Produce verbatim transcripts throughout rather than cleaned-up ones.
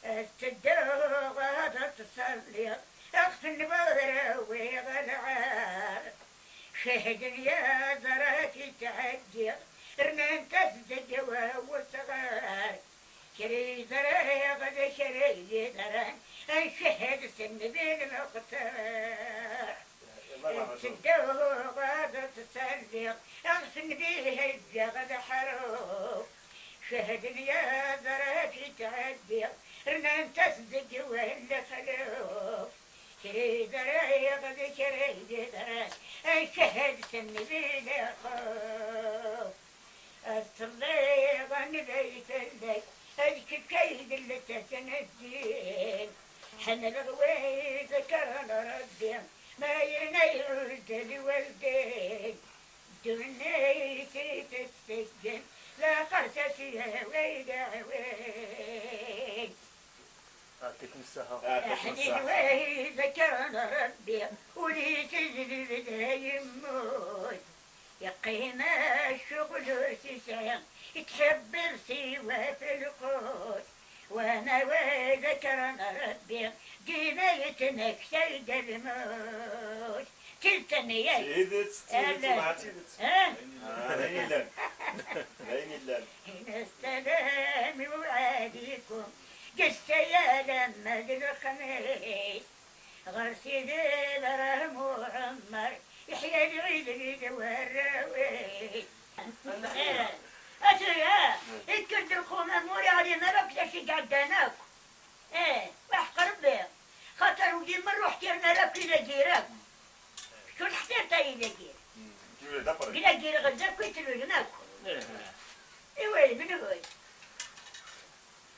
Ad tedduɣ ad ttṣelliɣ, ɣef nbaraw-iw lɛar. Cehden yaẓra i ttɛeddiɣ, rnant-as deg wawesɣar. Kra i ẓriɣ d kra i yeḍran, ncehhed s nnbi lmuxtar. Ttedduɣ ad ttṣelliɣ, ɣef nnbi heggaɣ leḥruf. Cehden yaẓra i ttɛeddiɣ, rnant-as deg wawal lexluf. Kra i ẓriɣ d kra i yeḍran, ncehhed s nnbi lxuf. Ad ttẓiɣ anida i telliḍ, d kečč ay d lsas n ddin. Ḥemmleɣ wid kkren Rebbi, ma yerna iɛudda lwaldin. Ddunit i tettseggem, laqert ad t-yawi daɛwin. Yeɛṭikum ṣṣeḥḥa. Yeɛṭikum ṣṣeḥḥa. Aḥnin wid kkren Rebbi, ur yettejlib da yemmut. Yeqqim ccɣel ur t-yesɛi, yettḥibbiṛ siwa f lqut. Wama wid kkren Rebbi, dima yettmektay-d lmut. D tidet nni-yak. D tidet, d tidet, ala. Wa d tidet. Ah. Ah, d ayen yellan. D ayen yellan. Ssalamu ɛalikum, ǧǧet-aya alamma d lexmis. Ɣer Sidi Ibrahim u Ɛmer, iḥya lɛid-nni d warraw-is. Eh, a tura, ikker-d lxumam ur iɛlim ara akk d acu i iɛeddan akk. Eh, waḥeq Rebbi, xaṭer ur d-immer ur ḥkiren ara akk i dagir akk. Kečč ur teḥkireḍ ara i dagir. Dagir ɣer zdat akk i tlulem akk. Iway, menhu-t?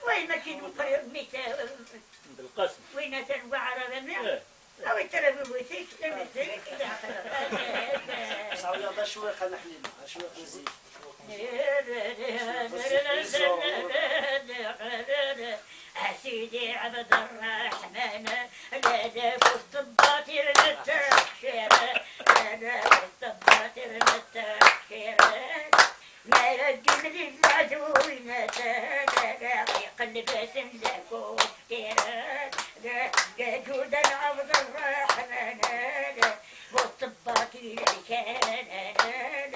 Way mačči d meqqri, mmi-s, eh, Belqasem. Win atan waɛrab, a mmi. Eh. Awi tarabiwit-ik, imi-s, i d-ɛqleɣ. Sawiya, d acwiq, a Nna Ḥlima, acwiq n zik. A Sidi Ɛebd Ṛṛeḥman, la d bu ṭṭebbat irnet ttqcir, la d bu ṭṭebbat irnet ttqcir. Mi ara d-imlil leɛdui n At Dalaɣ, iqelleb-asen d akuftir, d aǧudan Ɛebd Ṛṛeḥman, bu ṭṭebbat ilerkan.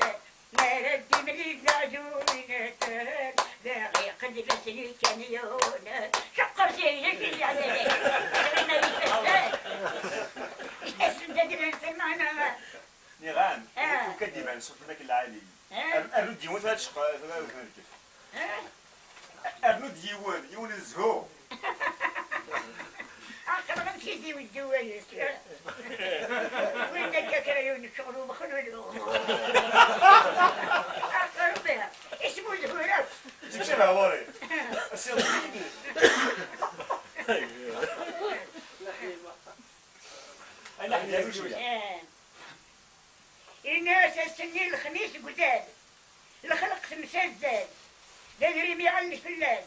Mi ara d-imlil leɛdui n At Dalaɣ, iqelleb-asen ikamyunen. Ceqqer seg-k, yeɛni, ɣina ifehdan. Asen-d ad d-nsen, meɛna. Nniɣ-am, ah, ur k-ad-iban s ufella-k lɛali. Ah. Ar-, arnu-d yiwen tura ad tceqq-, tura ad tmerkef. Ah. Arnu-d yiwen, yiwen n zzhu. Aql-aɣ am tizi weddu wayes. Win akka kra yiwen n ccɣel umexlul. Aql-aɣ ismu zhur akk. Zik caba ɣur-i. Asiḍ. Ay, la ḥedd yaru cwiya. Eh. Ini-as ass-nni lexmis deg udad, lexleq temsazzal, d adrim iɣelli fell-as.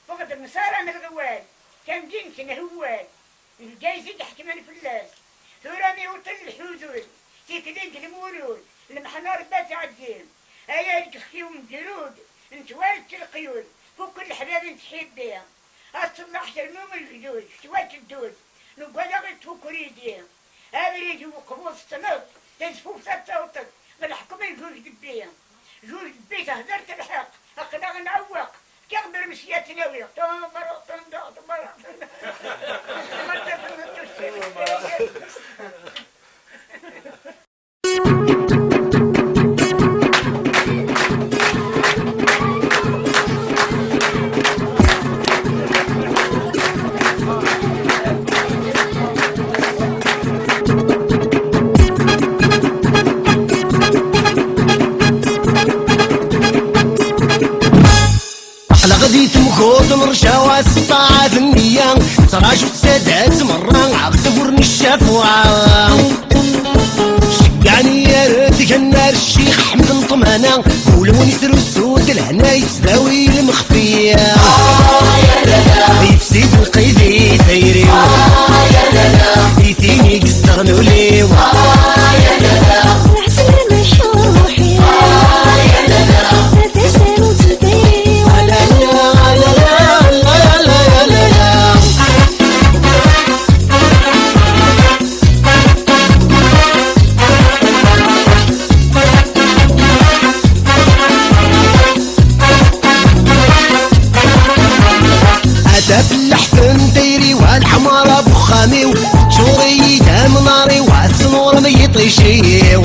Ffeɣ-d Nṣara am lɣwal, tamdint n Hewwal, Lgayez i iḥekmen fell-as. Tura mi uṭel lḥudud, tikli deg lmulud, lmeḥna Rebbi ad tɛeddi. Ay argexti umgrud, n twalt leqyud, fukken leḥbab n tḥibbi. Ad tellaḥ ternu lejdud, tettwateddud, nugad-aɣ-d tukridi. Abrid n uqbud tettneḍ, tazfuft ad tawṭeḍ, d leḥkem n juj debbi. Juj debbi tehder telḥeq, aql-aɣ nɛewweq, fkiɣ-d rmesya ttnawiɣ, tumreḍ tendeɣ, tumreḍ tendeɣ. Aql-aɣ di temkuḍ n rjawa s ṭṭaɛa d nniya, ttraǧu sadat merra ɣef tbur n ccafeɛ. Ceggɛen-iyi ar tgenna ar Ccix Ḥmed n Ṭṭmana, ul-nwen isrusu-d lehna yettdawi lmexfiya. Yefsi-d lqid i tayri-w, i tin i yezdeɣen ul-iw. Lɛesr mecruḥ-iw, tasarut n tayri-w. Ala, ala, ala, ala. Afellaḥ n tayri wa lḥemra n uxxam-iw, ččur-iyi-d amnar-iw, ad tnurem yiṭij-iw.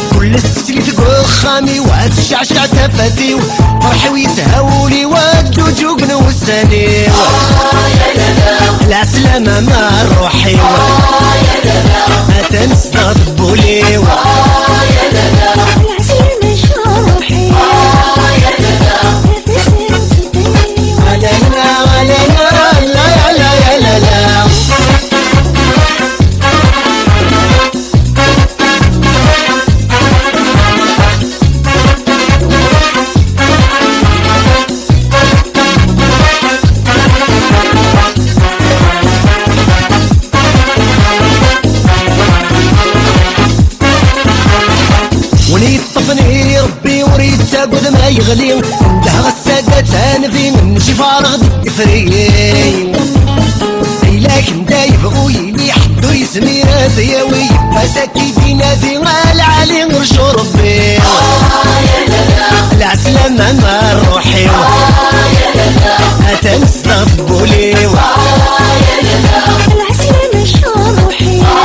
Kul ass teslit deg uxxam-iw, ad tecceɛceɛ tafat-iw, ferḥ-iw yesha wul-iw, ad ǧuǧugen wussan-iw. Lɛeslama ma ṛṛuḥ-iw, atan sdaɣ tewwul-iw. Lɛeslama ma ṛṛuḥ-iw. Win yeṭṭfen i Rebbi ur yettagad ma yeɣli. Ndeh ass-a d tanbi, nnci fareɣ deg ifri. Ayla-k nda yebɣu yili, ḥedd ur yezmir ad yawi. Yiwwas ad k-id-inadi, a lɛali rju Rebbi. Lɛeslama ma ṛṛuḥ-iw, atan sdaɣ tewwul-iw. Lɛeslama ma ṛṛuḥ-iw,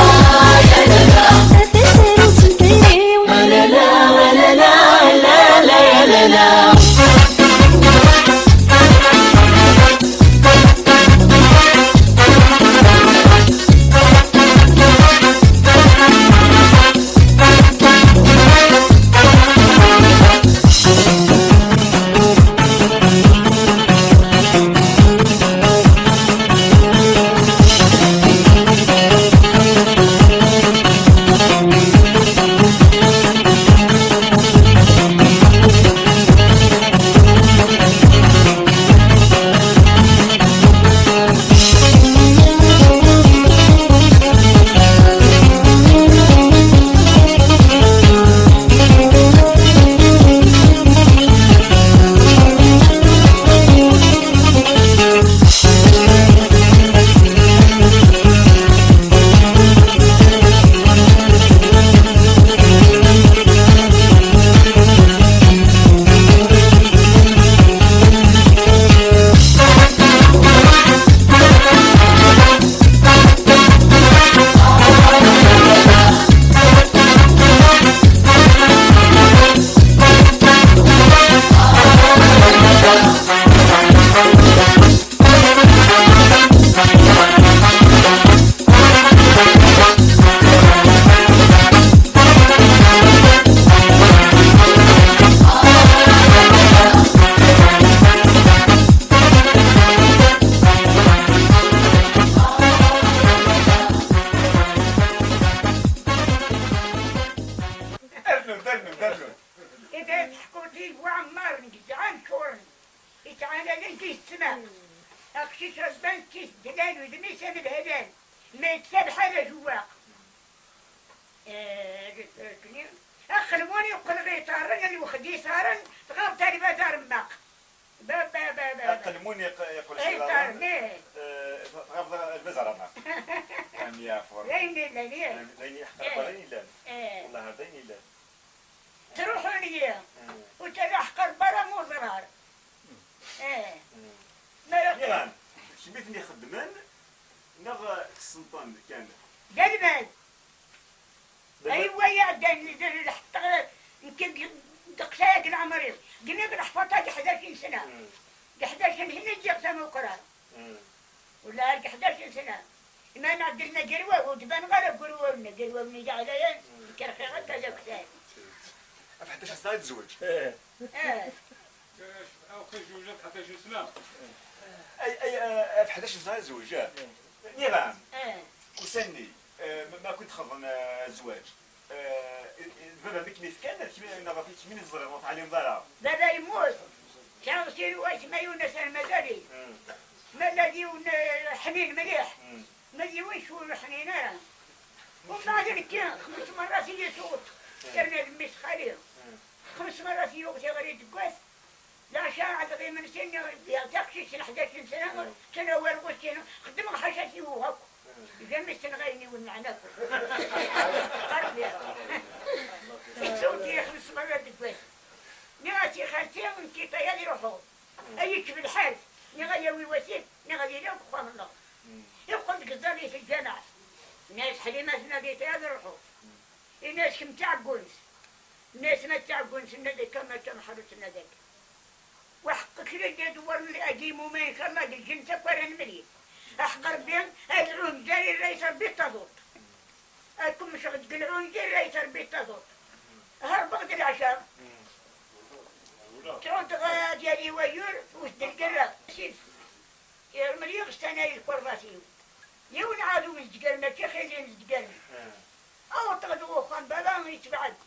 atan sdaɣ tewwul-iw. Rnu-d, rnu-d, rnu-d. Ida teḥkuḍ i Buɛemmar n Gezɛan ččuren. Yettɛanaden kis ttma. Aqcic rebban kis ddlan udem-is am lhalal. Ma yeksa lḥal ajewwaq. Eh, aqelmun yeqqel ɣer iṭarren, lwext d iṭarren, tɣab talba d aremmaq. Ba, ba, ba, ba, ba. Aqelmun yeq-, yeqqel s iḍarren, eh, tɣab talba d aremmaq. Am yeɛfur. D ayen yellan, eh. D ayen yeḥqer, eh, d ayen yellan. Eh. Wellah d ayen yellan. Ttruḥun-iyi, mm, ur ttalaḥqer bara am uẓrar. Mm. Eh. Mm. Ma ara nniɣ-am, kemm i ten-ixeddmen neɣ tessneḍ-ten kan? D almad. D almad. Aywa iɛeddan, lḥeṭṭa, nekk ddeqs-aya deg leɛmer-iw. Gniɣ leḥfaḍa deg ḥdac n sna. Mm. Deg ḥdac n hin i ǧǧiɣ tamuqra. Mm. Wala ar ḥdac sna. Ma nɛeddel nagerwaw, ur d-baneɣ ara deg urwaw-nni, agerwaw-nni d aɛlayan, mm, kerxiɣ akka d aktal. Ɣef ḥdac sna i tezweǧ? Eh. Eh. Aw, ḥdac sna. Ay, ay, eh, ɣef ḥdac sna i tezweǧ, eh. Eh. Nniɣ-am, eh, ussan-nni, eh, ma, ma kent-xeḍen, eh, zzwaǧ. Eh, baba mi kem-ifkan, ad kem-, neɣ ɣef kemmini teẓriḍ, ur teɛlimeḍ ara? Baba yemmut. Sɛiɣ sin waytmaten, atan mazal-it. Mm. Ma d yiwen, eh, ḥnin mliḥ. Mm. Ma d yiwen ur ḥnin ara. Umbeɛd nekki, xems merrat i yi-tewweḍ. Mm. Yerna d mmi-s xali. Mm. Xems merrat i yuɣ tiɣri deg wass. Leɛca ɛedɣ imensi-nni, taqcict n ḥdac n sna, mm, ttnawal ɣuccin, xeddmeɣ ḥaca tiwuɣ akk. Mm. Jamais tenɣa ayen iwenɛen akk. Qqaren-iyi. Tettewt-iyi xems merrat deg wass. Nniɣ-as i xalti, nekki ṭaya ad iruḥu. Mm. Ad yekkeb lḥal. Niɣ ad yawi wasif, niɣ ad yili deg uxxam-nneɣ. Yeqqel deg iẓẓan-is lǧameɛ. Nna-yas Ḥlima, tenna-d i tayad ruḥu. Inna-yas kemm d taɛeggunt. Nna-yas ma d taɛeggunt, tenna-d akka, ma d tameḥrut, tenna-d akka. Waḥeqq kra n yadewwaren agi imumayen, ncallah deg lǧennet akk ara nemlil. Aḥeqq Rebbi, ad lɛun zzayir, rayt Rebbi d taḍuṭ. Ad kem-mceɣ deg lɛun zzayir, rayt Rebbi d taḍuṭ. Herbeɣ-d leɛca. Ttɛuddeɣ ad yali wayyur, wet-d lgerra. Irmel yiɣes tanay lkurḍat-iw. Yiwen ɛadu mzedgaren, mačči xili mzedgaren. Awṭeɣ-d uxxam baba yetbeɛ-d.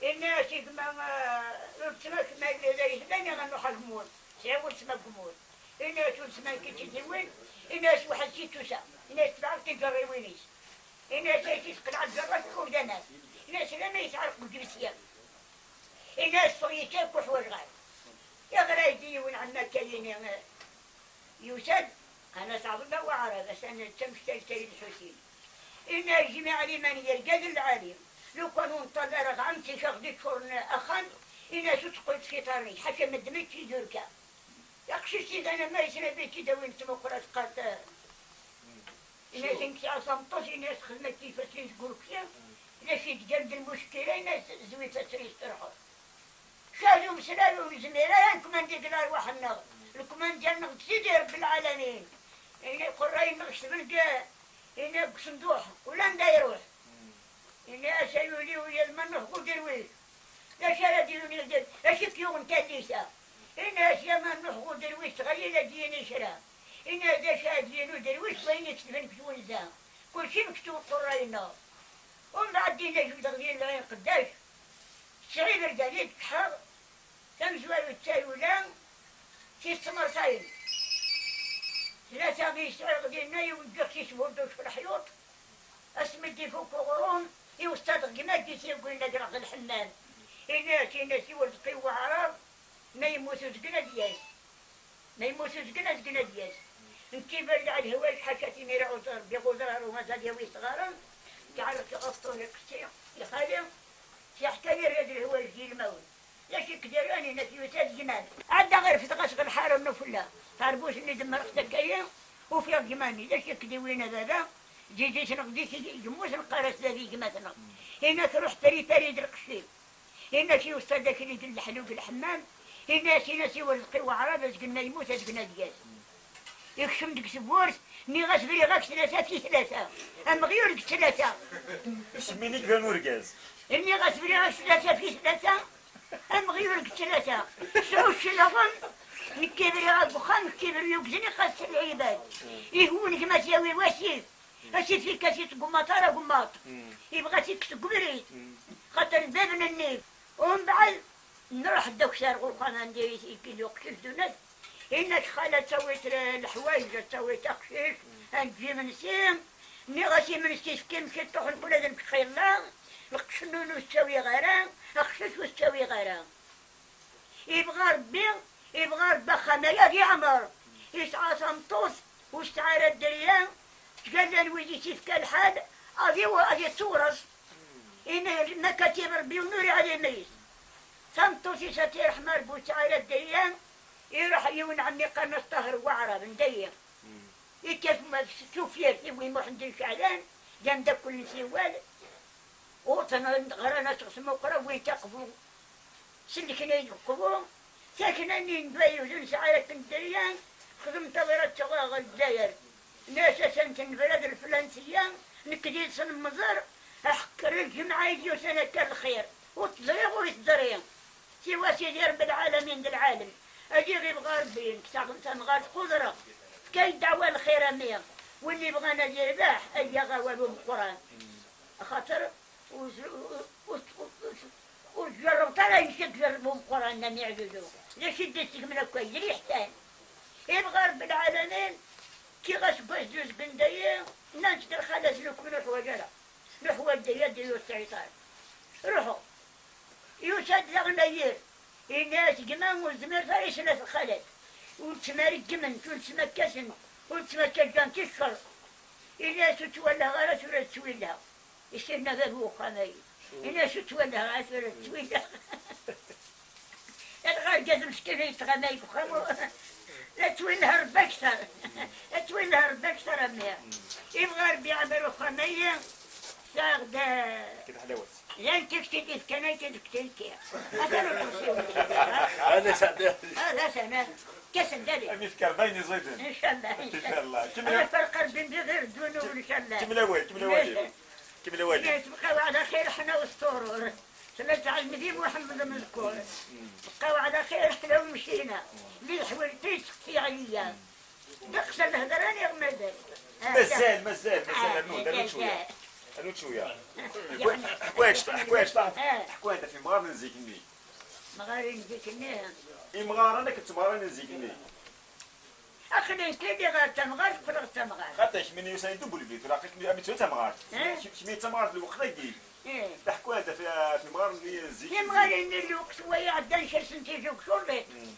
Inna-yas i gma, ah, weltma-k ma yella da yehla, niɣ ad nruḥ a gma-twen. Sɛiɣ weltma n gma-twen. Inna-yas weltma-k i tt-id-iwin. Inna-yas weḥd-s i d-tusa. Inna-yas tebɛeɣ tiǧerriwin-is. Inna-yas ay tt-teqleɛ lǧerra tfuh d aman. Inna-yas lama yesɛerq deg lsya. Inna-yas ffeɣ yečča akk uḥwaǧ ɣer. Iɣra-yi-d yiwen ɛemma akka yini, eh, Yusa-d, qqan-as Ɛebdella Waɛrab, atan d tamekta n Sayid Lḥusin. Inna jmiɛ liman d irgazen lɛali, lukan ur nṭall ara ɣ ɛemti-k a ɣ-d-iččuren axxam, inna-as ur teqqel tfiṭar-ik, ḥaca ma ddem-itt i durka. Taqcict idan ama yesna bi-tt-id-awin tmuqra teqqar-t, inna-as nekk sɛiɣ tameṭṭut, inna-as xdem akka ifassen-is deg urki, d acu i d-gan d lmuckila, inna-as zwi ifassen-is terḥeḍ. Cad umeslay ur nezmir ara ad nkmandi deg lerwaḥ-nneɣ. Lkmandi-nneɣ d Sidi Rebbi Lɛalamin. Ini iqerray-nneɣ ketben deg, ini deg usenduḥ, ulanda iruḥ. Ini-as ay ul-iw yal ma nruḥ ɣer uderwic. D acu ara d-yini, d acu i k-yuɣen tallit-a? Ini-as ya ma nruḥ ɣer uderwic, ɣer ad d-yini kra. Ini-as d acu ara d-yini uderwic, d wayen iketben deg twenza. Kulci mektub iqerray-nneɣ. Umbeɛd dinna jebdeɣ din lɛin qeddac, tesɛa iberdan i d-kkḥeɣ, tamezwarut d tayula, tis tmersayin. Tlata i sɛiɣ dinna, yiwen ǧǧiɣ-t yesburduc f leḥyuṭ, asmi d-ifuk uɣrum, iweṣṣa-d gma d-itiwwin d agreɣ d lḥemmam. Ini-as, ini-as i urezqi n waɛrab, ma yemmut uzgen ad yas. Ma yemmut uzgen, azgen ad yas. Nekk iberdeɛ lehwac, ḥaca timira uẓar, biɣ uẓrar u mazal yawi isɣaren, ǧeɛleɣ ɣef ṭṭuliqti, i xali, yeḥka-yi rad lehwac d yilmawen. D acu i k-d-irran, inak yusa-d gma-m. Ɛedda ɣer fetɣas ɣer lḥara n ufella, tarbut-nni demmreɣ-tt akka-yi, ufiɣ gma-nni, d acu i k-d-iwin a baba, zizit-neɣ di yemmut neqqar-as d abi gma-tneɣ. Inak ruḥ pripari-d lqecc-im. Inna-as i uṣṣad akli d leḥlu deg lḥemmam, inna-as, inna-as i urezqi waɛrab, azgen ma yemmut, azgen ad yas. Ikcem deg tewwurt, nniɣ-as briɣ-ak tlata fi tlata, amɣyul deg tlata. Isem-nni iban urgaz. Nniɣ-as briɣ-ak tlata fi tlata, amɣyul deg tlata. Sɛu cclaɣem, nekki briɣ-ak uxxam, nekki briɣ yugzen iqas lɛibad. Ihun gma-s yawi wasif. Asif-ik ad t-tgummaḍ ara gummaḍ. Ibɣa ad t-ikkes deg ubrid. Xaṭer d bab n nnif. Umbeɛd nruḥ-d akter ɣer uxxam anda i yekki uqcic d unat. Inna-k xala ad tawiḍ leḥwayeǧ, ad tawiḍ aqcic, ad neǧǧ imensi. Nniɣ-as imensi tefkim ciṭṭuḥ n kula d nekk xilla. Lqecc-nni ur s-ttawiɣ ara, aqcic ur s-ttawiɣ ara. Ibɣa Rebbi, ibɣa Rebbi axxam-aya ad yeɛmer. Yesɛa tameṭṭut, ur tesɛi ara dderya, ttgallan wid i s-ifka lḥal, ad iw-, ad ittewreṣ. Ini, makatib Rebbi ur iɛlim-is. Tameṭṭut-is ad tt-iṛḥem Rebbi ur tesɛi ara dderya, iṛuḥ yiwen ɛemmi qqaren-as Ṭaher Waɛrab, n dayi. Ikkat ma s-, tufyar tiwi Muḥend n Caɛlan, d amdakkul n Siwal, uṭen ɣran-as ɣef Muqra, wwin-t aqbu. Sellken-ay deg uqbu, takna-nni n Dwayed ur nesɛi ara akken dderya, xdem tabrat tuɣ ɣer Lezzayer. Nnas-asen tenbra d leflansiya, nekk d yid-sen nemmẓer, aḥekker lǧemɛa i d-yusan akka lxir, ur t-ẓriɣ ur t-teẓri. Siwa Sidi Rebbi lɛalamin d lɛalem, ad iɣib ɣer Rebbi, nekk taɣen tamɣart qudreɣ. Fkan ddeɛwa lxir a mmi, win ibɣan ad yerbeḥ, ad yaɣ awal umeqqran. Axaṭer ur, ur, ur, ur, ur tjerrbeḍ ara ayen i tjerreb umeqqran am iɛjuzu. D acu i d-isegmen akk ayen? D liḥsan. Ibɣa Rebbi lɛalamin, kkiɣ aseggas d uzgen dayi, nnan-tt d lxalat lukan ur ḥwaǧ ara. Nuḥwaǧ dayi ad d-yur ssɛiṭan. Ruḥu. Yusa-d daɣen ayir. Ini-as gma ur zmireḍ ara i snat lxalat. Ur ttmareggment, ur ttmakkatent, ur ttmakkaǧǧant i ccer. Ini-as ur ttwalaɣ ara tura ttwilaɣ. Isirna bab uxxam-ayi. Ini-as ur ttwalaɣ ara tura ttwilaɣ. Dɣa argaz meskin yettɣamay deg uxxam. La ttwinehṛ Rebbi akteṛ. La ttwinehṛ Rebbi akteṛ a mmi. Ibɣa Rebbi iɛemmer uxxam-ayi. Sɛiɣ-d, eh, Kif ḥlawat. Llan tikti d-ifkan akka deg tilki. Atan uṭusi-w. Hada sɛd. Hada sɛd. Kasen dali. Am ifker d ayen iẓiden. Incallah, incallah. Incallah. Kemmel. Ala farq Rebbi mbi ɣir ddunub, incallah. Kemmel awal, kemmel awal. Kemmel awal. Yes, bqaw ɛla xir ḥna u sṭurur. Tella tɛelm di Muḥemmed Mezkur. Bqaw ɛla xir ḥna u mcina. Li leḥwal tayseqsi ɛliyya. Ddeqs n lhedra niɣ mazal. Ah, mazal, mazal, mazal, ah, rnu-d, rnu-d cwiya. Rnu-d cwiya. Ḥkwayeǧ, ḥkwayeǧ, ḥkwayeǧ ɣef imɣaren n zik-nni. Imɣaren n zik-nni. Imɣaren akked temɣarin n zik-nni. Aql-i nekk iliɣ ɣer temɣart, qqleɣ d tamɣart. Xaṭi, kemmini yusan-d ubulbi, tura aql-ik mi, mi d tamɣart. Eh? Kemm, kemm d tamɣart lweqt-agi. Eh. Taḥkayt ɣef, ɣef imɣaren n zik. Timɣarin n lweqt wa iɛeddan kersent-d deg uculliṭ. Mm.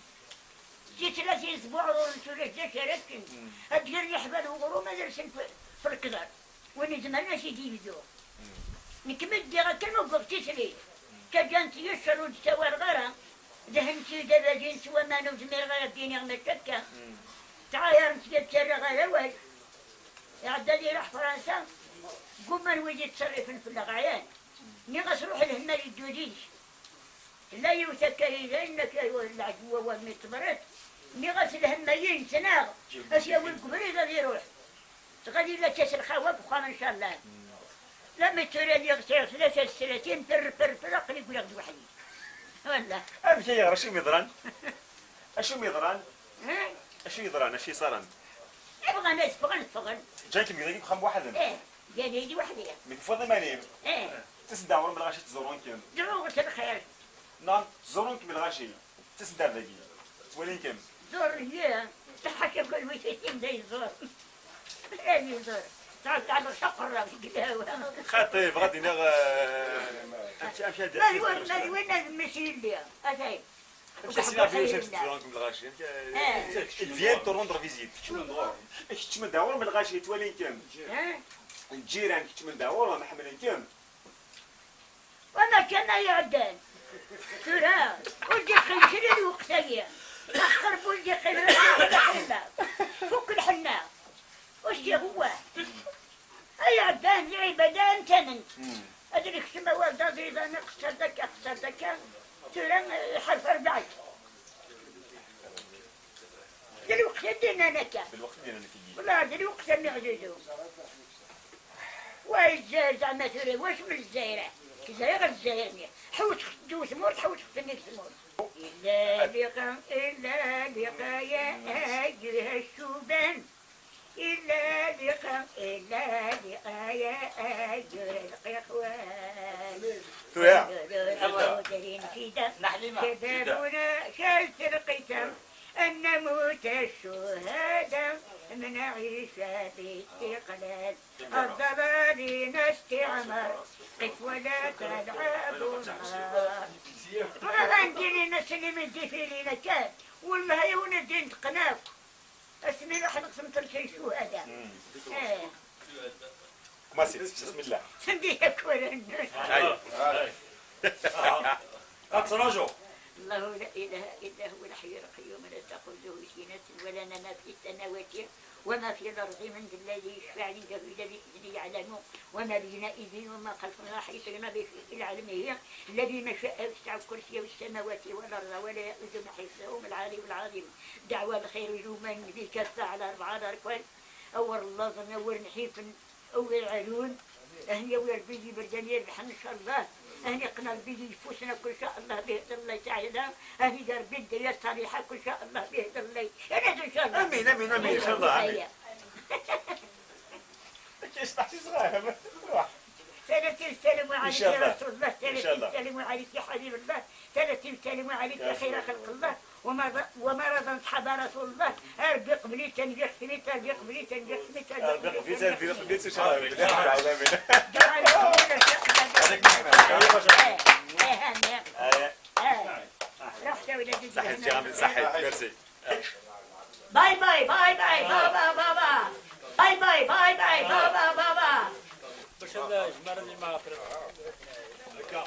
Si tlatin sbuɛrurent ula d acu ara ččent. Mm. Ad d-gren iḥbal uɣrum, ad rsen f-, f lekder. Win izemren ad t-id-yebdu. Mm. Nekk mi ddiɣ akken ugiɣ tislit. Mm. Ttaǧǧant-iyi ccer ur d-ttawaleɣ ara. Dehnen-iyi-d abadi s waman ur zmireɣ ara ad d-iniɣ mačči akka. Mm. Ttɛayaren-iyi ad ttarraɣ ar awal. Iɛedda ad iruḥ Fransa, ggumman wid yettṣerrifen fell-aɣ ɛyan. Nniɣ-as ruḥ lhem ad yeddu yid-k. Tella yiwet akka yid-i, yenna-k leɛǧu wawal mi tebret. Nniɣ-as lhem-ayi nettnaɣ, ad t-yawi deg ubrid ad iruḥ. Tɣali la ttaselxawa deg uxxam, ncallah. La mi tura lliɣ sɛiɣ tlata tlatin, per, per, per, aql-i ggriɣ-d weḥd-i. Wallah. Amek ay yeɣra, acu i m-yeḍran? Acu i m-yeḍran? Eh? Acu yeḍran? Acu yeṣaran? Bɣan ad ffɣen, ffɣen. Ǧǧan-kem dagi deg uxxam weḥd-m? Eh, ǧǧan-iyi weḥd-i. Mi tufiḍ iman-im? Eh. Ttasen-d ɣur-m lɣaci ttẓurun-kem? Dɛuɣ s lxir. Neɣ ttẓurun-kem lɣaci? Ttasen-d ar dagi. Ttwalin-kem? Ẓuren-iyi. Ḥaca kul wi t-itin da yeẓur. Ad yeẓur. Tɛeṭṭleɣ taqerra deg lhawa. Xaṭi, bɣa ad d-iniɣ, eh, amek, amek ad... Ma d win, ma d win ad mmi-s yelli. Atay. Amek as-iniɣ virus amek teẓram-kem lɣaci? Amek, eh, ils viennent te rendre visite. Keččmen-d ɣur-m lɣaci, ttwalin-kem. Eh? Lǧiran keččmen-d ɣur-m, ḥemmlen-kem. Wama kan ay iɛeddan. Tura, ur d-iqqim kra lweqt-agi. Aqerb ur d-iqqim ara, fukk lḥenna. Fukk lḥenna. Ur s-iɣewwa. Ay iɛeddan, lɛibada am tament. Mm. Ad nekcem awal d aẓidan, qṣer d akka, qṣer d akka. Tura, eh, iḥerf rebɛa. D lweqt i d-nnan akka. D lweqt i d-nnan akka. Wellah, d lweqt a mmi Ɛzizu. Wa Lezzayer zeɛma tura, wacu n Lezzayer? Ẓriɣ Lezzayer-nni. Ḥewseɣ deg tmurt, ḥewseɣ nnig tmurt. Illa liqa, illa liqa, ya ayyuha ccuban. Illa liqa, illa liqa, ya ayyuha lqiqwan. Tura. Ur drin fida. Naḥlima. Shababuna, calt lqita. Ad namut a ccuhada, ad nɛic d istiqlal. Aḍalal-in astiɛmar, qif wala talɛab unnar. Bɣiɣ ad d-inin ass-nni mi d-ifilin akka, wellah yiwen ad d-inṭeqen akk. Ass-nni ad ḥelqen ṭelkay ccuhada. Eh. Massi, bismillah. Sandi akk waran. Ay. Ad traǧu. الله لا إله إلا هو الحي القيوم لا تأخذه سنة ولا نوم في السماوات وما في الأرض من ذا الذي يشفع عنده إلا بإذنه يعلم وما بين أيديهم وما خلفهم ولا يحيطون بشيء من علمه الذي ما شاء وسع كرسيه السماوات والأرض ولا يؤوده حفظهما العلي العظيم. دعوى الخير يوما بكفة على أربعة أركان. أور الله نور نحيف. Awer ɛlun, ahni awer Rebbi iberdan yerbeḥ, ncallah. Ahni qqen Rebbi yeffusna, ncallah, bihd Allah taɛala. Ahni d Rebbi ddaya ṣṣaliḥa, ncallah, bihd Allah. Ini-d ncallah. Amin, amin, amin, ncallah, amin. Akka yesbeḥ si ṣṣɣar. ثلاثين سلام عليك يا رسول الله، ثلاثين سلام عليك يا حبيب الله، ثلاثين سلام عليك يا خير خلق الله. وما ظ-، وما رضى أصحاب رسول الله. ربي قبلي تنبي خدمت، ربي قبلي تنبي خدمت، ربي قبلي تنبي خدمت، إن شاء الله. ربي العالمين. دعاء لكم ولا شيء. عليكم السلام. إيه، إيه، آمين. آه. آه. رحت ولدي صحيت يا عمي، صحيت. ميرسي. باي باي، باي باي، بابا، بابا. باي باي، باي باي، بابا، بابا. باش هذا جمال المعافرة. هكا.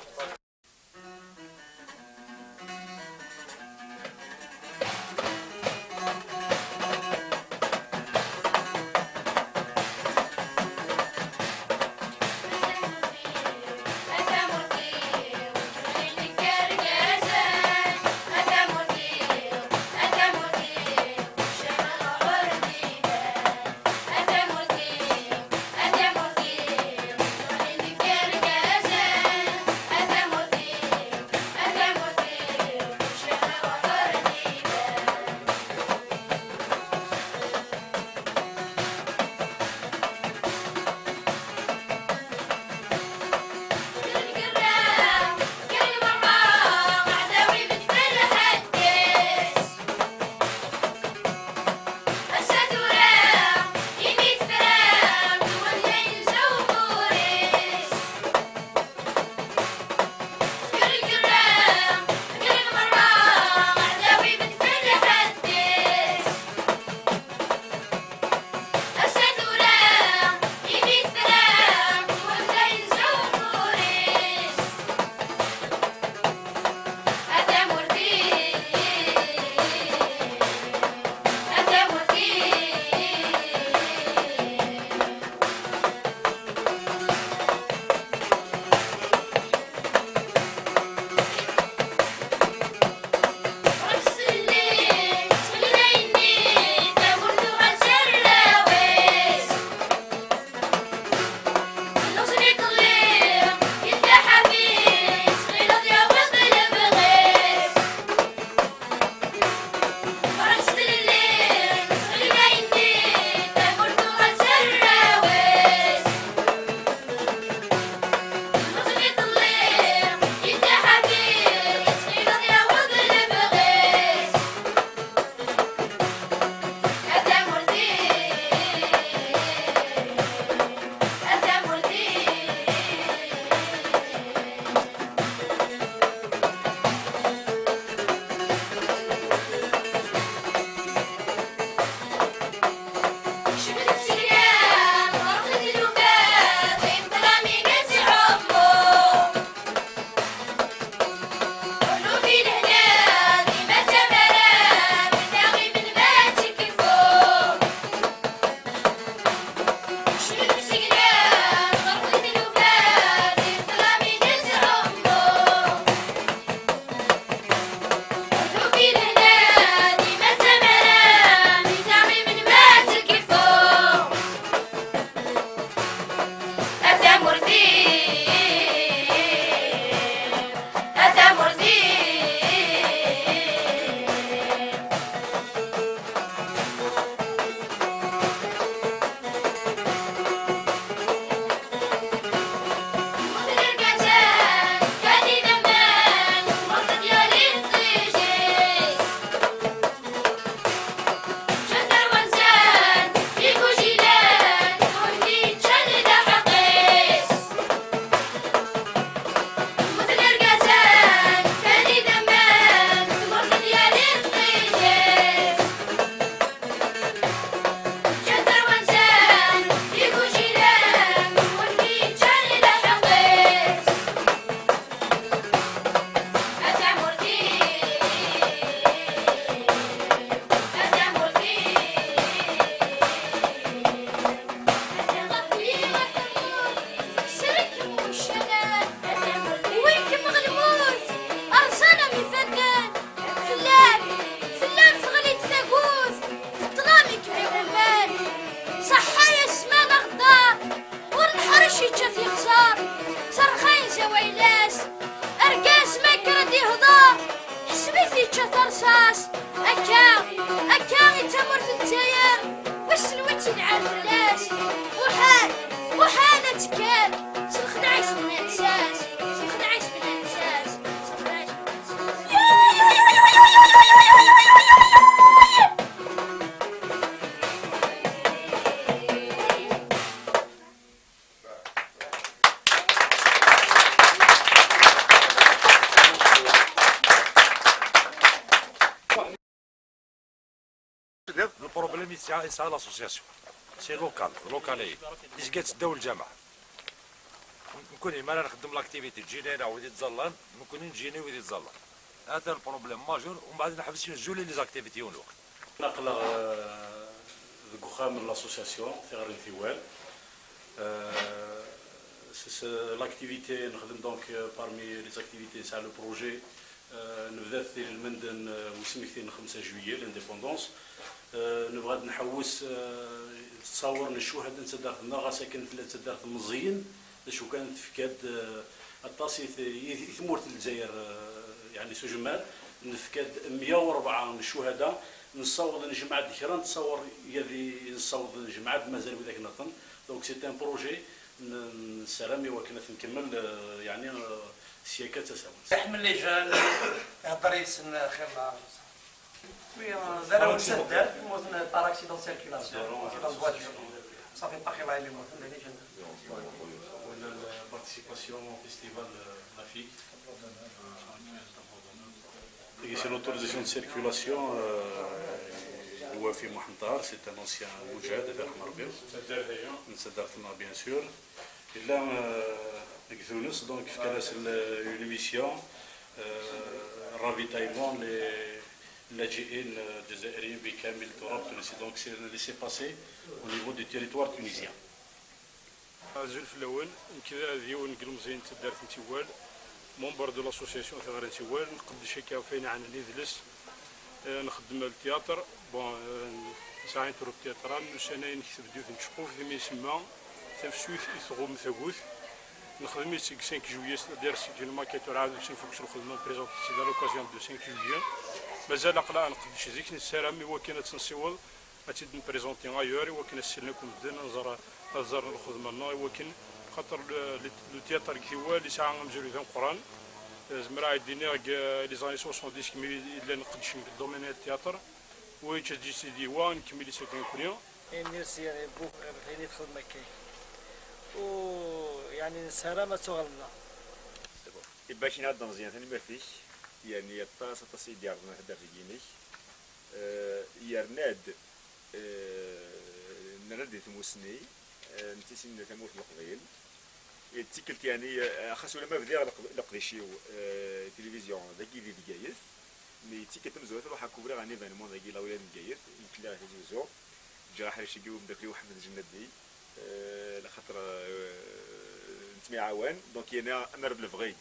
Nɛerf fell-as. Muḥal, muḥal ad tekker. S lexdeɛ-is bnan lsas, s lexdeɛ-is bnan lsas, s lexdeɛ-is bnan lsas. Le problème, c'est c'est l'association. C'est local, local. Ils gagnent dans le jama. نكون ما نخدم l'activité تجينا هنا ويدي تزلان، نكون نجيني ويدي تزلان. هذا le problème majeur، ومن بعد نحبس نجولي les activités هنا. نقلغ deg uxxam n l'association Tiɣri n Tiwal. Euh, c'est- c'est l'activité نخدم donc, euh, parmi les activités نسعى le projet, euh, نبدا في المندن, euh, وسمكتين خمسة juillet, l'indépendance. Euh, نبغى نحوس, euh, تصاور الشهداء نتدارت نغا ساكن في نتدارت مزين. شو كان تفكاد, euh, الطاسي في تمورت الجزائر, euh, يعني سجمال نفكاد مية وربعة من الشهداء. نصاوض نجمع ذكرى نتصور يلي نصاوض نجمع مازال وذاك نطن. Donc c'est un projet نسرم يوكنا نكمل, آه، يعني, آه، سياكة تساوي. احمل لي جان يهضر يسن خير مع. Oui, euh, دار مسدد موتن par accident de circulation, accident de voiture. صافي باقي الله يلي موتن داني جان. La participation au festival, euh, Rafik. C'est l'autorisation de circulation, euh, الوافي محمد طاهر, c'est un ancien مجاهد, الله يرحمه ربي. نتدارتنا, bien sûr. Il a, euh, deg Tunes, donc, il a une mission, euh, ravitaillement, les, les J N, euh, جزائريين بكامل التراب التونسي. Donc, c'est un laissez-passer au niveau du territoire tunisien. Azul fell-awen, nekk d yiwen n yilmeẓyen n taddart n Tiwal, membre de l'association Tiɣri n Tiwal, nqeddec akka ɣef ayen yeɛnan idles, eh, nxeddem le théâtre, bon, eh, nesɛa une troupe théâtrale, ussan-a nekteb-d yiwet n tceqquft imi isemma Tafsut i tɣum tagut, nexdem-itt deg cinq juillet, c'est-à-dire c'est une maquette ur ɛad ur tt-nfuk s lxedma, nprézenti-tt à l'occasion de cinq juillet, mazal aql-aɣ nqeddec zik, nessaram i wakken ad tt-nsiweḍ ad tt-id-nprézenti ailleurs, i wakken ad sellen akk medden, ad ẓer-, ad ẓren lxedma-nneɣ, i wakken, xaṭer le, le, le théâtre deg Tiwal yesɛa amezruy d ameqqran. Eh, zemreɣ ad d-iniɣ deg, eh, les années soixante-dix, kmi llan qeddcen deg domaine n théâtre, wa yeǧǧa-d ǧis-, di wa, nkemmel-itt akka nekni. Et merci, يعني, beaucoup, يعني, تخدم هكاك. و، يعني، نسهرة ما تغلبنا. Ibakin ad d-nẓyan tanemmirt-ik, yerni aṭas, aṭas i d-iɛerḍen ɣer taddart-agi-inek. Eh, yerna-d, eh, nerra-d di tmussni, eh, n tisin n tamurt n Leqbayel. I d tikkelt, yeɛni, eh, xas ulamma bdiɣ leq-, leqdic-iw, eh, tilivizyu dagi di Bgayet, mi d tikkelt tamezwarut ruḥeɣ kubriɣ un événement dagi, la wilaya n Bgayet, nekk lliɣ di Tizi Uzzu, ǧǧiɣ aḥric-agi i umeddakel-iw Ḥmed Ǧennadi, eh, laxaṭer, eh, nettemɛawan, donc yerna amar d lebɣi.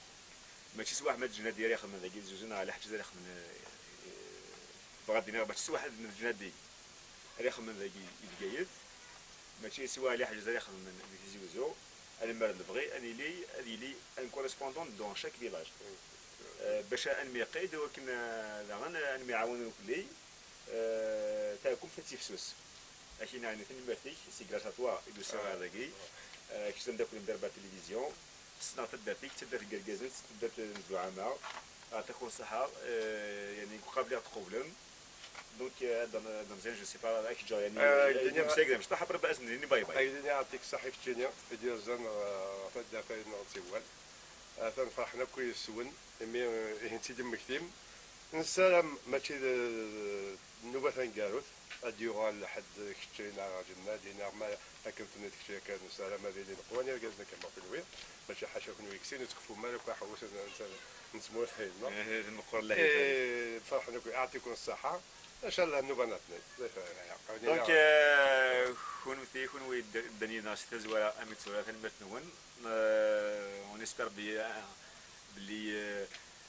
Mačči s Waḥmed Ǧnadi ara ixedmen dagi Tizi Uzzu neɣ Ɛli Ḥaǧ ara ixedmen, eh, bɣiɣ ad d-iniɣ mačči s Waḥmed Ǧnadi ara ixedmen dagi i Bgayet, mačči s Waɛli Ḥaǧ ara ixedmen di Tizi Uzzu, alamma d lebɣi ad nili, ad yili un correspondant dans chaque village. Eh, bac ad nemyeqqid, i wakken, eh, daɣen ad nemɛawan irkelli, eh, taɛkumt ad tifsus. Akkin, ɛni tanemmirt-ik, c'est grâce à toi i d-usiɣ ɣer dagi. Eh, kečč d ameddakel n Berber Télévision. Ssneɣ taddart-ik, d taddart n yergazen, d taddart n zzuɛama. Ɛṭikum ṣṣeḥḥa, eh, yani, deg uqabel i ɣ-tqublem. Donc, eh, ad d-, ad d-nẓin, je sais pas, ad k-ǧǧeɣ, yani, eh, ad d-iniɣ, amsag d amecṭuḥ, après ad s-nini bye bye. Ad d-iniɣ ɛṭik ṣṣeḥḥa i keččini, i d-yerzan, eh, ɣef taddart-nneɣ n Tiwal. Atan ferḥen akk yes-wen, imi, eh, ihi tt-id-temmektim. Nessaram mačči d, d nnuba taneggarut, ad d-yuɣal lḥedd kečči neɣ Ǧennadi neɣ ma akken tenniḍ kečči yakan, nessaram ad ilin qwan yergazen akken ma kunwi, mačči ḥaca kunwi ksin, ur tkeffum ara akk aḥewwes n, n, n tmurt-nneɣ. Eh, meqqer lehif. Eh, ferḥen akk, yeɛṭikum ṣṣeḥḥa. Ncallah nnuba-nni. Donc, eh, kunwi, kunwi d-, d-, d-, s tazwara, am i tazwara, tanemmirt-nwen. Eh, on espère bi-, eh, belli, eh,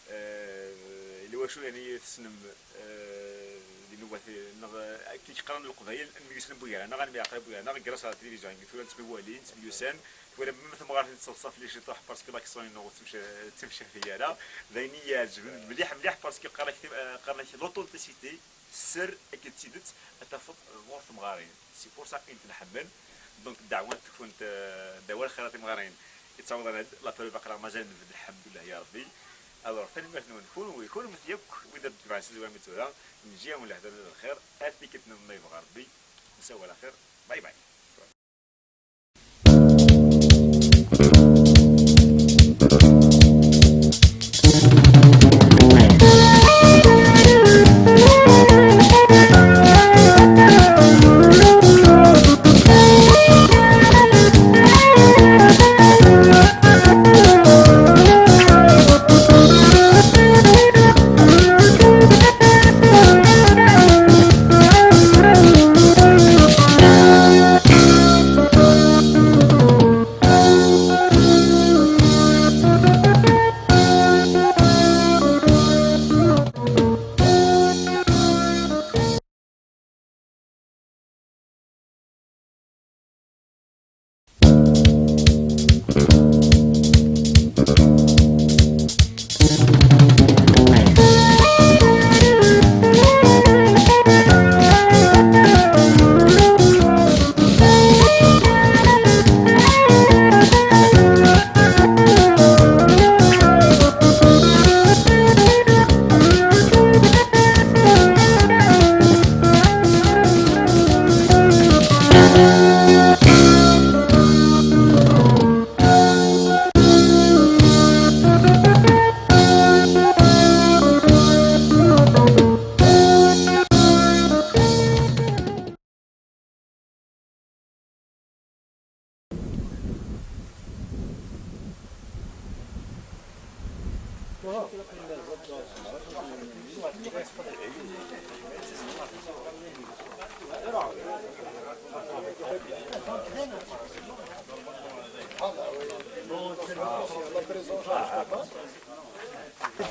Eh, ila wacu, yani, tessnem, eh, di nnuba-, neɣ, eh, akken i qqaren Leqbayel, am yussan n wigran, neɣ am iɛqel n wigran, neɣ grâce à la télévision, yani, tura nettemwali, nettemyussan, twala ma tamɣart n tseḍsa fell-i ciṭuḥ, parce que l'accent-inu ur ttemca-, ur ttemcabi ara, d ayen i yi-iɛeǧben mliḥ, mliḥ, parce que qqaren-ak, eh, qqaren-ak l'authenticité, sser akked tidet, ad tafeḍ, eh, ɣur temɣarin. C'est pour ça i tent-nḥemmel. Donc, ddeɛwat-nkent, euh, d awal xir a timɣarin. Yettaweḍ-aneɣ-d, la période baqra mazal nbedd, lḥemdullah ya Rebbi. Alors, tanemmirt-nwen kunwi, kunemti yakk wid ara d-tebɛen si tazwara mi tura, nǧi-yawen lehdur d lxir, ar tikkelt nniḍen ma yebɣa Rebbi, nsawal axir, bye bye.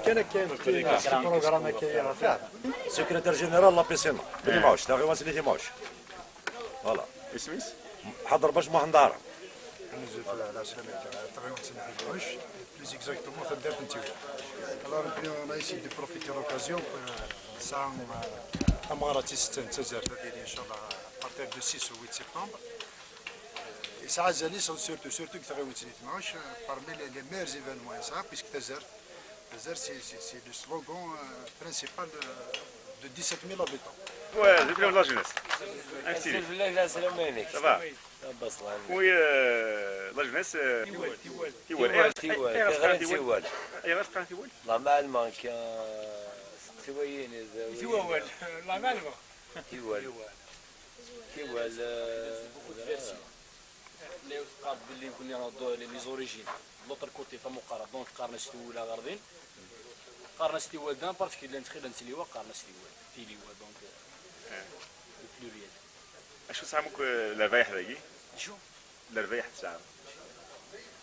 كان كاين في بروغرام هكايا راه فيه. سكرتير جينيرال لا بي سي ان، بني معوش، تاع غير واسلي معوش. فوالا. اسميس؟ حضر باش ما هندار. نزلت على سنة تغيون سنة معوش، بليز اكزاكتومون في الدار نتيو. Alors, on a essayé de profiter l'occasion pour ساعة تمارة تستن تزار هذه إن شاء الله à partir de six au huit septembre. يسعى زاني سورتو سورتو كثغيوت سنة معوش، parmi les meilleurs événements يسعى، puisque تزار Tazart, c'est, c'est, c'est le slogan euh, principal de, de dix-sept mille habitants. Ouais, c'est la jeunesse. Active. Ça va. Oui, euh, la jeunesse. Euh, Tiwal, Tiwal. Tiwal. Tiwal. Tiwal. Tiwal. Tiwal. La malle manque. Tiwal. La malle manque. Tiwal. Tiwal. Lay teqqar belli nekkni les, les origines de l'autre côté, tamuqara, donc qqaren-as Tiwula ɣer din. Qqaren-as Tiwal din, parce que llan ttxil n Tliwa, qqaren-as Tiwal, Tiliwa, donc euh, le pluriel. Acu tesɛam akk, eh, lerbayeḥ dagi? Acu? Lerbayeḥ tesɛam?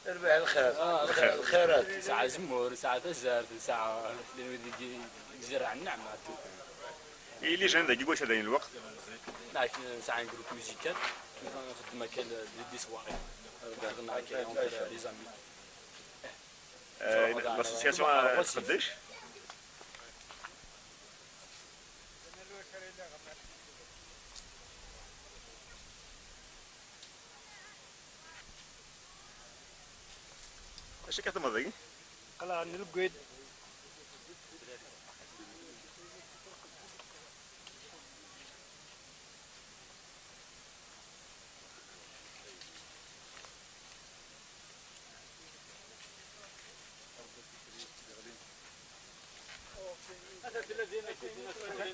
Lerbayeḥ, lxir. Ah, lxir, lxir. Lxirat. Tesɛa azemmur, tesɛa tazart, tesɛa, llan wid i izerrɛen nneɛma. I les jeunes dagi, wacu ad lweqt? Nɛek, nesɛa un groupe musical, nxeddem akka des soirées, nxeddem akka entre les amis. Euh, l'association, euh, tqeddec? Acu akka temmeḍ dagi? Aql-aɣ nreggel.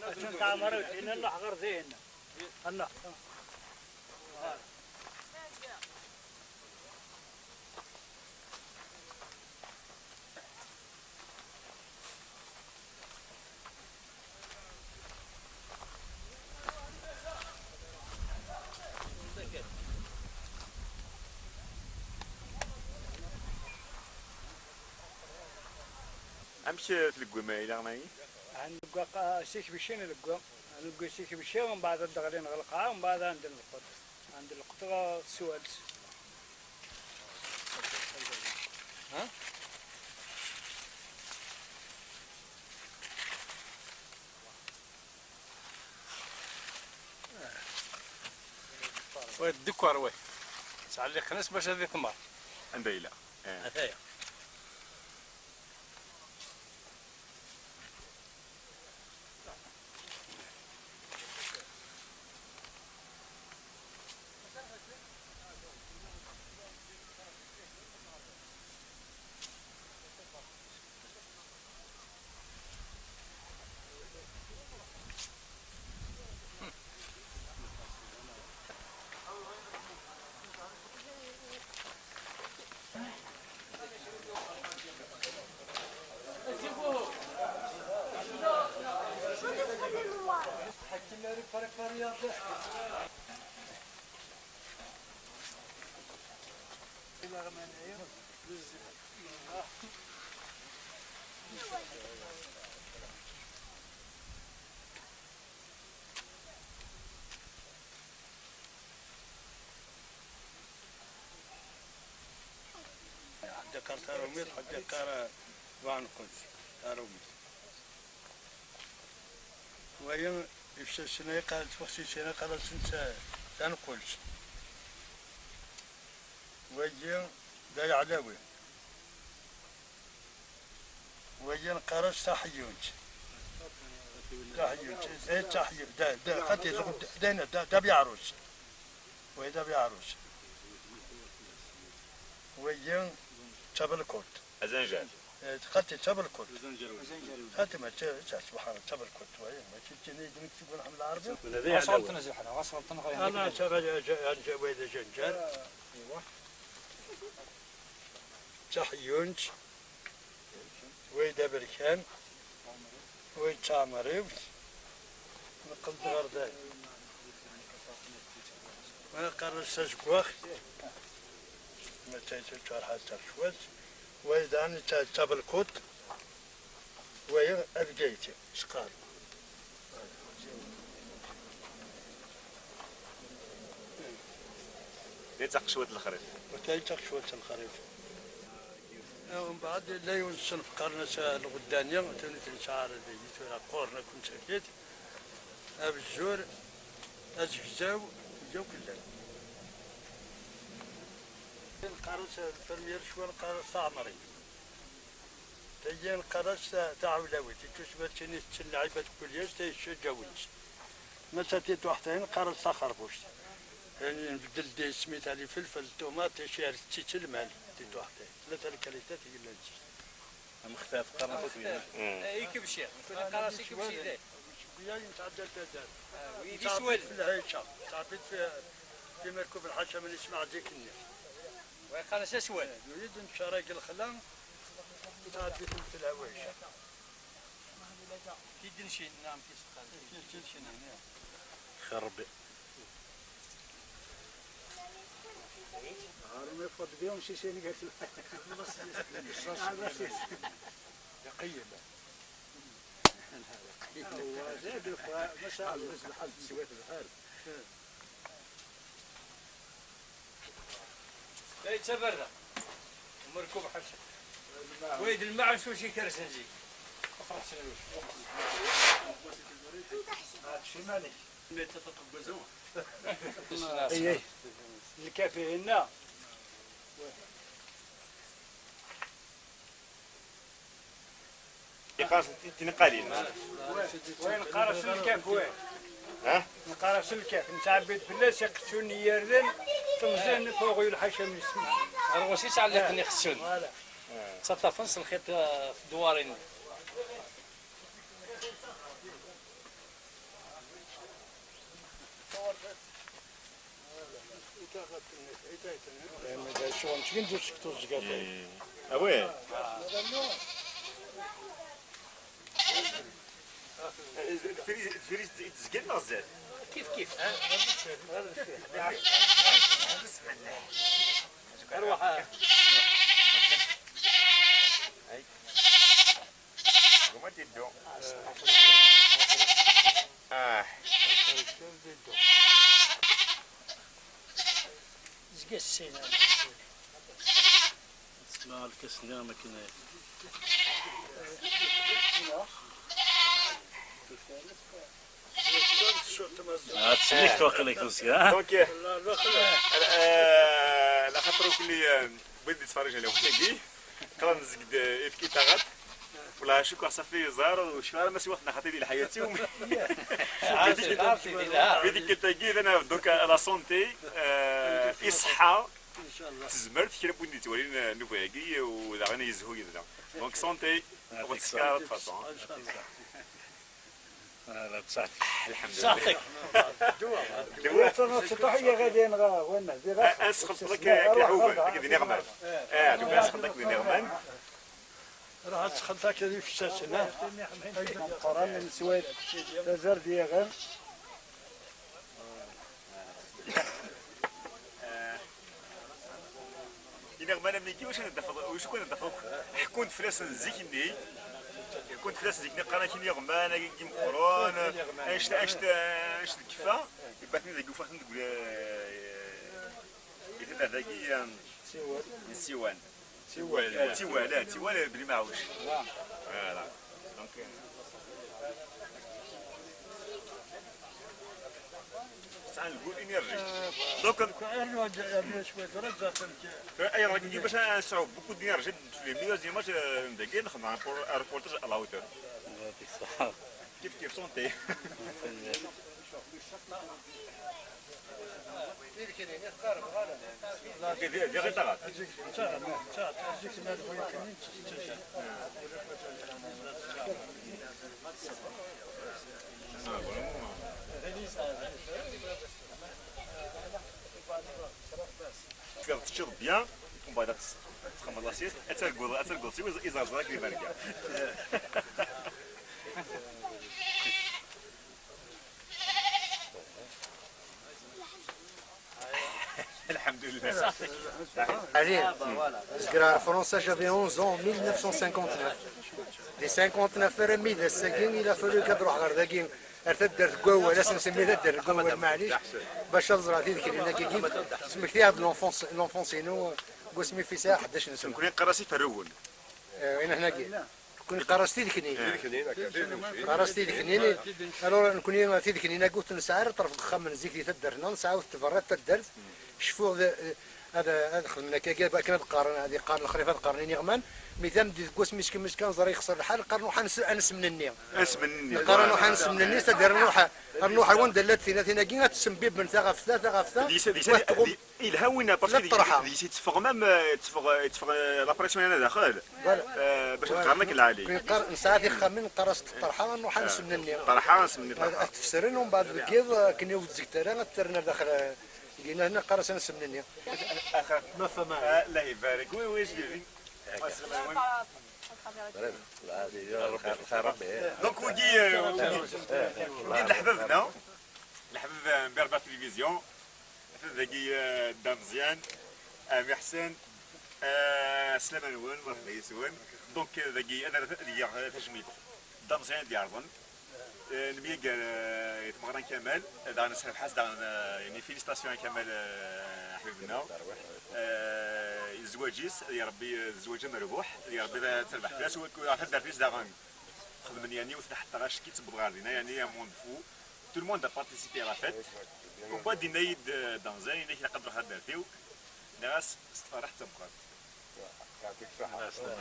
Acu n tɛemrit? Ina nruḥ ɣer din. Anna. Amek, eh, tleggwem, eh, ilaɣen-agi? Ad nleggw qa-, s ikebcin nleggw. Ad nleggw s ikebcin, mbeɛd ad d-ɣlin ɣer lqaɛa, mbeɛd ad d-nleqqeḍ. Ad d-nleqqeḍ s wals. Ha? Wa d ddekkeṛ, wa. Ttɛelliqen-as bac ad iṭmer. Anda yella? Eh. Ataya. Ḥedd yeqqar taṛumit, ḥedd yeqqar, eh, beɛnqut, taṛumit. Wagi, ifcasen-a yeqqar-, tfexcisin-a yeqqar-asent ta-, tanqult. Wagi, d ayeɛlawi. Wagi neqqar-as taḥeyyunt. Taḥeyyunt. Eh, taḥeyyunt. Da, da, xaṭi, da, da, da, da byaɛrus. Wagi da byaɛrus. Wagi d tabelkut. Azanjar. Eh, xaṭi d tabelkut. Xaṭi ma d ta-, ta-, subḥan Llah, d tabelkut. Wagi, mačči d tin i d-nekk seg uneḥm lɛerbi. Ɣas ɣelṭen a Zi Ḥna, ɣas ɣelṭen ɣer. Ala, ta-, ta-, ta-, ta-, wagi d azanjar. Aywa. Taḥeyyunt. Wa d aberkan, wa d taɛemriwt, neqqel-d ɣer da. Wa qqaren-as azeggaɣ, ma d tayet ttwarḥa d tarcwat, wa d daɣen d ta-, d tabelkuṭ, wa d abgayti, sqal. Di taqecwat n lexrif. Di taqecwat n lexrif. Mbeɛd, yella yiwen n ṣṣenf qqaren-as lɣeddani, tuni tenṣaɛer deg tura qquren akk n tserkit, abzur, azegzaw, deg akk llan. Neqqar-as, lfermyir ccwal neqqar-as taɛemrit. Tagi neqqar-as ta-, taɛewlawit, ittusma d tin i tetten lɛibad n kulyac, ta yeccaǧawent. Ma d ta tituḥt-ayi neqqar-as taxerbuct. Yani nbeddel-d isem-is, tali felfel, ṭumaṭic, yar tetti-tt lmal, tituḥt-ayi. Tlata lkalitat i yellan zik. Amextaf, qqaren-as amextaf. Mm. Eh, ikebci. Nekkni neqqar-as ikebci da. Ikebci-ayi netɛedda-d addal. Ah, wi d iswal. Nettɛebbi-t fi lɛica, nettɛebbi-t fi, fi merkub lḥaca ma nismeɛ zik-nni. Wa yeqqar-as aswal. Nurid neččar-agi lexla, nettɛebbi-t fi lɛica. Ki d-ncin, naɛam, ki s-qqaren. Ki d-ncin, naɛam. Xir Rebbi. Ɣer ma yeffeɣ-d biɣ msisani gar. Iqeyyem. Awa, zad, ma sha Allah. Lḥal, lḥal, teswiḍ lḥal. La yettabarra. Merkub ḥaca. Wayeḍ lmaɛun s wacu ikersen zik. Lkafi-inna. Iqas tinqalin. Wa neqqar-as lkaf, wa. Ha? Neqqar-as lkaf, nettɛebbi-d fell-as iqettun n yirden, temẓin n uɣyul ḥaca mi yesma. Ɣer ɣur-s i ttɛelliqen iqettun. Voilà. Ttaṭṭafen s lxiṭ, eh, f ddwarin. Eh, mais d acu, nettgen d usek tuẓẓga. Eh, ah ouais. Deffir i, deffir i tezgen neɣ zdat? Kif kif, ha? Arwaḥ, ha? Guma tiddu. Ah. Zga ssina. Tesla lkas-nni am akken. Ad tsellek twaqqil-ik tusya, ha? Donc, euh, euh, la xaṭer ur kulli, euh, wid d-yettferriǧen lewqt-agi, qrib nezged, euh, ifki taɣaṭ. Wala, cukkeɣ safi ẓer, ur cfiɣ ara ma siwa tneɣ xaṭi di lḥayat-iw. Di tikkelt-agi, d anaɣ donc à la santé, euh, i ṣṣeḥḥa, tezmert, kra n win d-yettwalin, euh, nnuba-agi, u daɣen yezhu yid-neɣ. Donc, santé, ur teskareḍ, de toute façon, hein. Ala, bṣaḥ. Lḥemdulillah. Ddwa. Ddwa. Ddwa. Ad, ad sxelṭeɣ akka, akka iḥuben, akka d iniɣman. Ah, ddwa, ad sxelṭeɣ akka d iniɣman. Ruḥ ad sxelṭeɣ akka d ifessasen, ha? Akken meqqren, nesway tazart diɣen. Iniɣman am wigi, wacu ad d-tafeḍ, wacu kan ad d-tafeḍ akk? Ḥekkun-d fell-asen zik-nni, ḥekkun-d fell-asen zik-nni, qqaren-ak iniɣman, agi meqqren, anect, anect, anect n lkeffa, ibaten dagi, ufaɣ-ten deg, eh, i taddart-agi, eh, n Siwan. Tiwal, eh, tiwal, eh, tiwal, eh, Bli Maɛuc. Voilà. Donc, euh, sɛan le goût énergie. Donc, euh, ayɣer i bac ad nesɛu beaucoup d'énergie, les meilleures images, euh, dagi, nxeddem un repor-, un reportage à la hauteur. Kif kif, santé. Teččiḍ bien, umbeɛd ad txedmeḍ la sieste, ad targuḍ, ad targuḍ siwa iẓerẓer akken iberga. Lḥemdulillah. Allez, je à França, j'avais onze ans, mille neuf cent cinquante-neuf. Di cinquante-neuf armi d ass-agi, il a fallu ad ruḥeɣ ɣer dagi, ar taddart n Wawal, ad s-nsemmi taddart n Wawal, maɛlic, bac ad ẓreɣ tideknin-agi. Smektiɣ-d l'enfance, l'enfance-inu, deg wasmi fisaɣ ḥdac n sna. Nekkni neqqar-as iferrugen. Eh, ayen akken-agi. Nekkni neqqar-as tideknin. Neqqar-as tideknin. Alors, nekkni tideknin-agi ur t-nesɛi ara ṭṭref n uxxam n zik di taddart-nneɣ, nesɛa-t ɣer taddart. Cfuɣ d, ad, ad xedmen akka, akken ad qqaren, ad iqqaren lexrif, ad qqaren iniɣman. Mi tameddit deg wasmi s kan ẓriɣ yexṣer lḥal, qqaren ruḥ ad nes-, ad nesmenni. Ad nesmenni. Qqaren ruḥ ad nesmenni, c'est-à-dire ruḥ, ruḥ ar wanda llant tinatin-agi, ad ttembiben taɣafta, taɣafta. Di, di, di, Yelha winna, parce que di, di, di, teffeɣ même, euh, teffeɣ, euh, teffeɣ, euh, la pression-a daxel. Voilà. Euh, bac ad qqaren akken lɛali. Neqqar, nesɛa tixxamin, neqqar-as ṭṭerḥa, nruḥ ad nesmenni. Ṭṭerḥa, nesmenni ṭṭerḥa. Ad t-fesren, umbeɛd deg yiḍ, akken ur tzegged ara, ad t-terren ar daxel, euh, deg yiḍ, neqqar-as ad nesmenni. Ma fama. Ah, Allah ibarak. Oui, oui, je l'ai vu. Donc, wigi, euh, wigi, wigi d leḥbab-nneɣ. Leḥbab, euh, n Berbère Télévision. Atan dagi, eh, Dda Meẓyan, eh, Miḥsen, eh, sslama-nwen, merḥba yes-wen. Donc, eh, dagi, ad d-geɣ, eh, tajmilt. Dda Meẓyan i d-yerḍen. Eh, nemyager, eh, i tmeɣra n Kamal, eh, daɣen nesserbeḥ-as, daɣen, eh, yani, félicitations à Kamal, eh, ḥbib-nneɣ. Eh, zzwaǧ-is, ad iṛebbi, eh, zzwaǧ amerbuḥ, ad iṛebbi, eh, terbeḥ fell-as, u ɣef taddart-is daɣen. Xedmen, yani, yiwet n lḥeṭṭa acki tewweḍ ɣer dinna, yani, un monde fou. Tout le monde a participé à la fête. Umbeɛd yenna-yi-d, euh, Danzen, yenna-k ilaq ad ruḥeɣ taddart-iw. Nniɣ-as s tferreḥt d tameqqrant.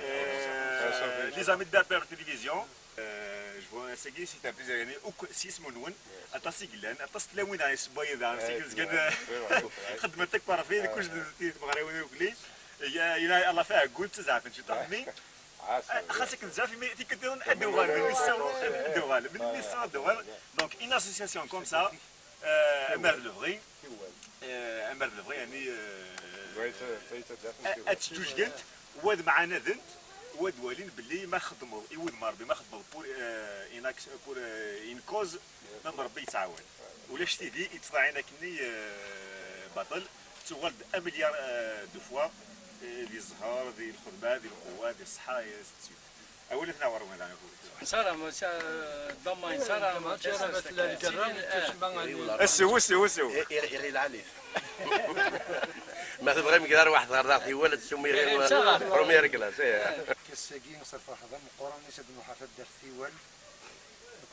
Euh, les amis de Berbère Télévision, euh, je vois, ass-agi, c'est un plaisir, yani, akk s yisem-nwen, aṭas i yellan, aṭas n tlawin, daɣen, isewwayen, daɣen, s akken zgan, euh, xeddment akk parfait, kullec d, d, d tmeɣriwin, akk-, il y a, il y a à la fin un goût, d tazeɛfant, ciṭuḥ, mais Ah, xas akken zɛaf, imi tikkelt-nniḍen ad d-uɣal, melmi ssiɣ ad d-uɣal, melmi ssiɣ ad d-uɣal. Donc, une association comme ça, euh, amar d lebɣi, euh, amar d lebɣi, yani, euh, ad, ad ttujjgent, wad mɛanadent, wad walin belli ma txeddmeḍ i wudem n Ṛebbi, ma txeddmeḍ pour, euh, une action, pour, euh, une cause, même Ṛebbi yettɛawan. Ulac tidi yettḍaɛin akkenni, euh, baṭel, tettuɣal-d un milliard, euh, de fois, euh, di zzher, di lxedma, di lqewwa, di ṣṣeḥḥa, et ainsi de suite. Awal ad t-naweṛ win daɣen. Nessaram, nessaram, Asew, asew, asew. Iɣil ɛali. Ma tebɣim kra waḥed ɣer daɣ Tiwal, ad tsum iɣil première classe, eh. Ass-agi s lferḥ d ameqqran i s-ad-nruḥ ɣer taddart Tiwal. Akk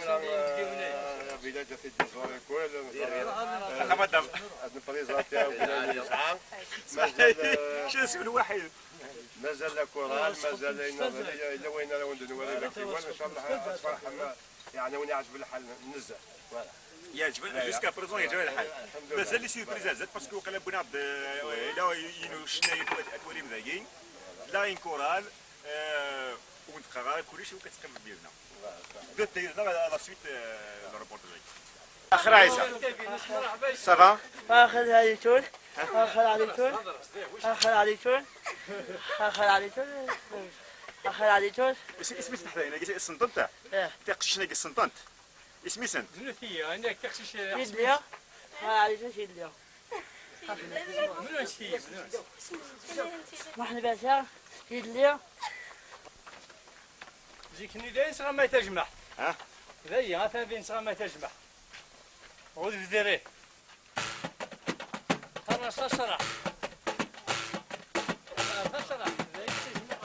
tura, eh, village a t-id-iẓur lkul. Ad neprezanti win yesɛa. Mazal, eh, شنو الوحيد؟ Mazal la chorale, mazal ayen, yella wayen ara wen-d-nwali d akken, ncallah ad tferḥem, yeɛni, wen iɛǧeb lḥal nezzeh. Voilà. Yeɛǧeb, jusqu'à présent yeɛǧeb lḥal. Mazal les surprises zdat, parce que waqila wwin-aɣ-d, eh, yella inu ccna i twal-, i twalim dagi. La une chorale, eh, ur wen-d-qqareɣ ara kullec, ur k-teqqimeḍ yid-neɣ. Ddiḍ yid-neɣ à la suite, eh, le reportage-agi. Axir Ɛisa. Ça va? Axir Ɛisa. Axir Ɛisa. Axir Ɛisa. Axir Ɛisa. Axir Ɛisa. Is-, isem-is teḥdayin-agi, senṭent? Eh. Tiqcicin-agi senṭent? Isem-isent? Znuti, anak tiqcic. Yelli. Axir Ɛisa yelli. Menwant ti, menwant? Muḥend Basa, yelli. Zik-nni d ayen sɣamay tajmaɛt. Ha? D ayen, atan din sɣamay tajmaɛt. Ɣud bdiri. Xalas, tasraḥ. Tasraḥ, d ayen tajmaɛt.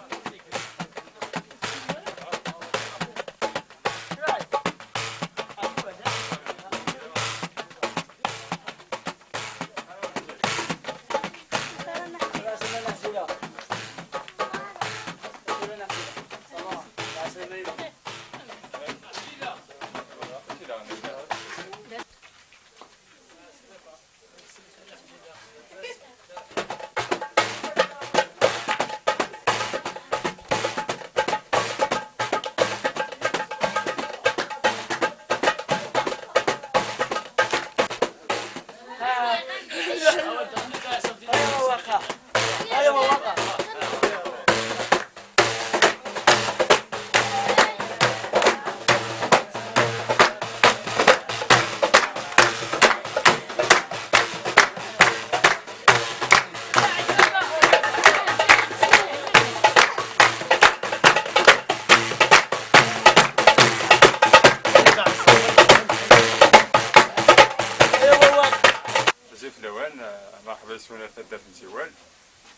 Aswin ar taddart n Tiwal.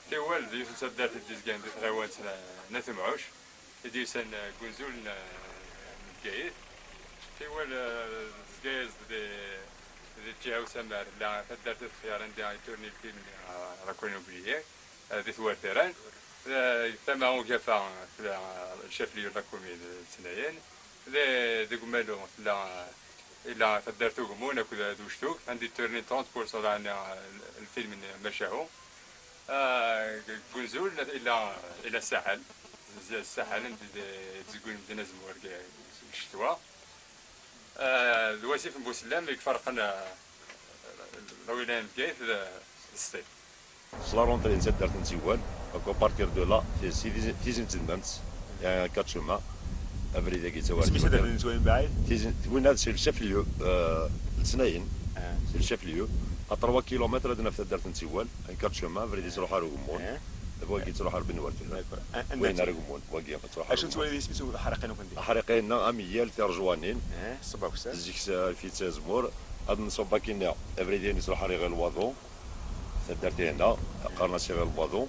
Tiwal d yiwet n taddart i d-izgan di tɣiwant n, n At Mɛuc, i d-yusan, eh, deg unzul n, n Bgayet. Tiwal, eh, tezga-yas-d di, di lǧiha usamar, tella taddart i texyar anda i turni lfilm, eh, La Colline Oubliée, eh, di Twertiran. Eh, tama ugafa tella, eh, chef-lieu n la commune n Letnayen. Di, deg umalu tella, eh, ila taddart Ugemmun akked At Uctug, anda i turni trente pour cent daɣen, eh, lfilm n Macahu. Ah, deg unzul, ila, ila Saḥel. Saḥel, anda i d-, i d-zeggun medden azemmur deg, deg ccetwa. Ah, d wasif n Busellam i iferqen, ah, lawilaya n Bgayet d, d Sṭif. S la rentrée n taddart n Tiwal, donc à partir de là, si, si, si, si, il y a un quatre chemins, abrid-agi yettawar. Isem-is taddart n Tiwal mbeɛd? Tizi, winna c'est le chef-lieu, euh, Letnayen, c'est le chef-lieu. À trois kilomètres ad naf taddart n Tiwal, un quatre chemins, abrid yettruḥ ar Ugemmun. Wagi yettruḥ ar Ben Wertiran. D'accord. Wagi ar Ugemmun, wagi yettruḥ ar Ugemmun. Acu tettwaliḍ isem-is uḥriqin akk-andi? Aḥriqin-nneɣ am yal tirjuwanin. Ṣṣbeḥ akessar. Zik s-, fi tzemmur, ad nṣubb akkin abrid-nni yettruḥ ar Iɣil Waḍu. Taddart-inna, qqaren-as Iɣil Waḍu.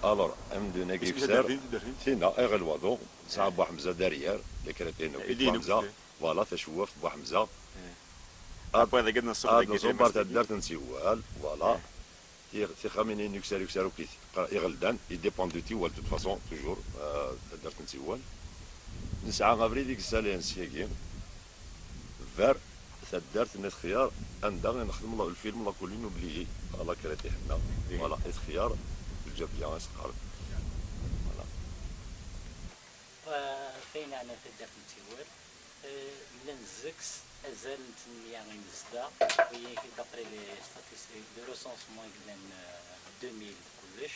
Alors, amdun-agi yefser, tinna, Iɣil Waḍu, tesɛa Buḥemza derrière, la crête-inna, Buḥemza, voilà, tacewwaft Buḥemza. Après, ad nṣubb taddart n Tiwal, voilà. Ti-, tixxamin-nni yukser, yukser akk-it. Iɣeldan, i dépend de Tiwal, de toute façon, toujours, euh, taddart n Tiwal. Nesɛa abrid i yessalayen syagi. Ver taddart n At Xyar, anda i nexdem la-, lfilm La Colline Oubliée, à la crête ihenna. Voilà, At Xyar, lǧabya, as-qqaren. Voilà. Ɣef ayen yeɛnan taddart n Tiwal, eh, llan seg-s azal n tmenmya imezdaɣ, wiyi d'après les statistiques de recensement i yellan, eh, deux mille kullec.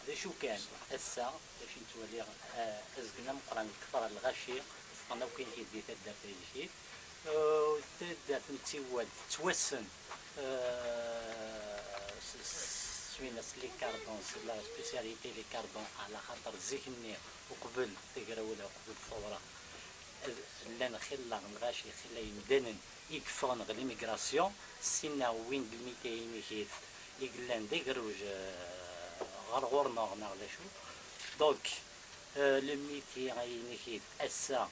D acu kan, ass-a, d acu nettwali, eh, azgen ameqqran, kter lɣaci, ffɣen akk init di taddart-agi. Eh, taddart n Tiwal tettwassen, eh, s, s, s, les cardons, s la spécialité les cardons, ɛla xaṭer zik-nni, uqbel tagrawla, uqbel thewra, eh, llan xilla lɣaci, xilla yemdanen i yeffɣen ɣer l'immigration, sinna wwin-d lmitiya inikit i yellan d agerruj, eh, ɣer ɣur-neɣ neɣ d acu. Donc, eh, le métier inikit ass-a,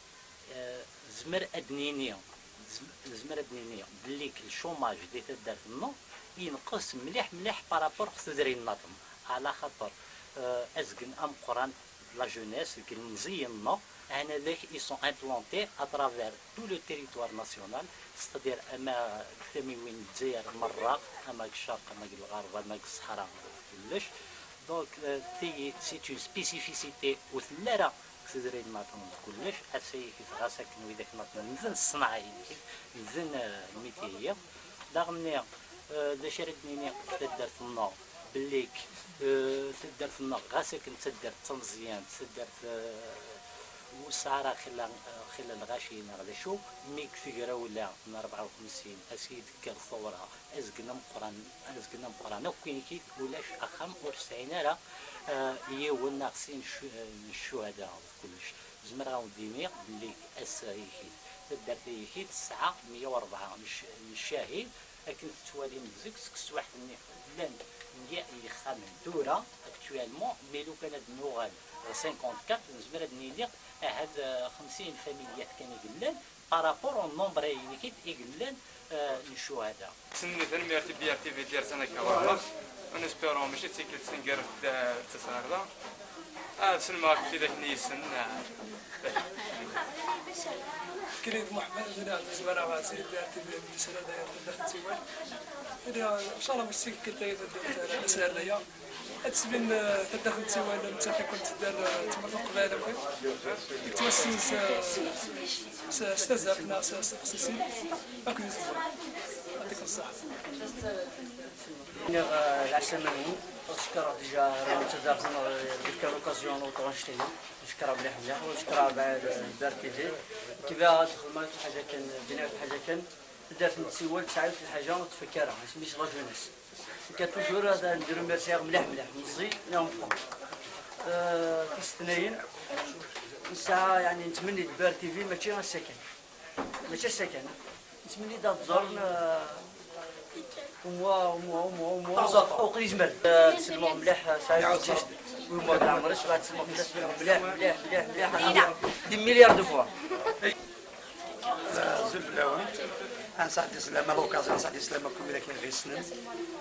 eh, nezmer ad nini, nezm-, nezmer ad nini belli le chômage di taddart-nneɣ yenqes mliḥ mliḥ par rapport ɣer tudrin-nniḍen, ɛla xaṭer, eh, azgen ameqqran de la jeunesse, deg ilemẓiyen-nneɣ, anadek, ils sont implantés à travers tout le territoire national, c'est-à-dire ama deg tamiwin n Lezzayer merra, ama deg ccerq, ama deg lɣerb, ama deg ṣṣeḥra, kullec. Donc, euh, ti-, c'est une spécificité ur telli ara deg tudrin-nniḍen d kullec, ass-agi ɣas akken widak-nniḍen medden ṣṣenɛa-inek, medden, euh, lmitiya. Daɣen, euh, d acu ara d-nini ɣef taddart-nneɣ, belli, euh, taddart-nneɣ ɣas akken d taddart d tameẓyant, d taddart, euh, ur tesɛi ara xilla, xilla lɣaci neɣ d acu, mi deg tegrawla n rebɛa u xemsin, ass i d-tekker thewra, azgen ameqqran, azgen ameqqran akk init-id, ulac axxam ur sɛin ara, eh, yiwen neɣ sin cu-, eh, n ccuhada d kullec. Zemreɣ ad wen-d-iniɣ belli ass-a ikit, taddart-a ikit tesɛa meyya u rebɛa n c-, n ccahid, akken tettwalim deg-s, seg teswiɛt-nni llan meyya n yexxamen tura, actuellement, mais lukan ad nuɣal ɣer cinquante-quatre, nezmer ad nini ahat, eh, xemsin n lfamiliyat kan i yellan, par rapport au nombre-inek i yellan, euh, n ccuhada. Tanemmirt i B R T V d-yersan akka ɣer-neɣ. En espérant mačči d tikkelt taneggarut d-, d-tas ɣer da. Ad selmeɣ akk tidak-nni yessen. Krim Muḥemmed, d nezmer ad ɣer B R T V d-yesran dayen taddart n Tiwal. Ncallah mačči d tikkelt-agi taddart n Tiwal. Ad tesbin, eh, taddart n Tiwal, nettat i kent-tedder, eh, tmurt n Leqbayel akk. Yettwassen s, s, s tazart neɣ s, s teqsisin akked uzemmur. Yeɛṭikum ṣṣeḥḥa. Nniɣ, eh, lɛeslama-nwen, ad cekkreɣ déjà rran taddart-nneɣ, eh, yefka l'occasion n uṭranct-agi. Ad cekkreɣ mliḥ mliḥ, ad cekkreɣ mbeɛd, eh, B R T V. Kif ad xedmeɣ lḥaǧa kan, bina lḥaǧa kan. Taddart n Tiwal tesɛa yiwet n lḥaǧa ur tfakk ara, isem-is la jeunesse. Nekk toujours ad n-remercier mliḥ mliḥ, meẓẓi neɣ meqqer. Euh, tisetnayin, nesɛa, yeɛni, nettmenni-d B R T V mačči ass-a kan. Mačči ass-a kan. Nettmenni-d ad ẓren, euh, Au moins, au moins, au moins, au moins. Ur qliz mal. Tselmeɣ mliḥ, sɛiɣ teqcict. Au moins, d leɛmer-is, bɛed tselmeɣ mliḥ, mliḥ, mliḥ, mliḥ, mliḥ. Des milliards de fois. Azul fell-awen. Ad nesɛeddi sslam, à l'occasion, ad nesɛeddi sslam akk wid akken ɣ-yessnen.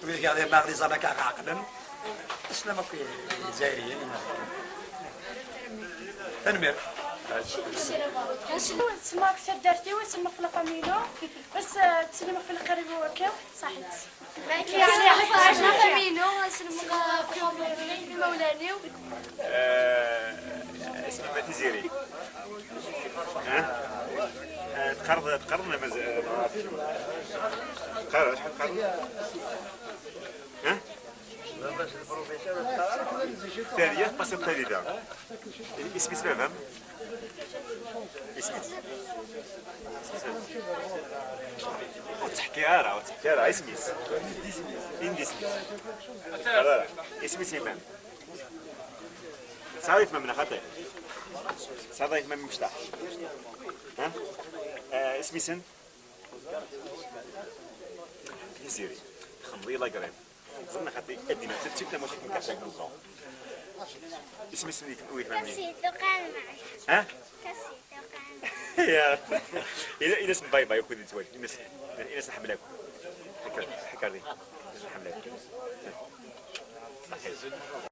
Wid akken ɣ-d-yemmaɣ di ẓẓan akka ɣ-ɛeqlen. Sslam akk i Izzayriyen. Tanemmirt. Sslam akk taddart-iw, sslam akk la famille-inu. Bas, eh, ttsellimeɣ ɣef leqrib-iw akka, ṣaḥit. Yeɛni, ɣef la famille-inu, sslam akk ɣef imawlan-iw. Eh, isem-im Tiziri. Ha? Eh, teqqareḍ, teqqareḍ neɣ mazal? Teqqareḍ, acḥal teqqareḍ? Ha? Tariya, tpasiḍ talida. Isem-is baba-m? Isem-is? Ur ttḥekki ara, ur ttḥekki ara. Isem-is? Indi isem-is. Ara, ara. Isem-is imam? Tesɛiḍ aytma-m neɣ xaṭi? Tesɛiḍ aytma-m imecṭaḥ? Ha? Eh, isem-isen? Tiziri, txedmeḍ-iyi la grève. Ẓer neɣ xaṭi, ad d-iniɣ tout de suite la moitié n kasa n lukan. Isem-is n uytma-nni? Kasi tuqan. Ha? Kasi tuqan. Ya. Ini-as bye bye akk wid yettwalin. Ini-as, ini-as nḥemmel-aken. Ḥekker, ḥekker di. Nḥemmel-aken. Ṣaḥit.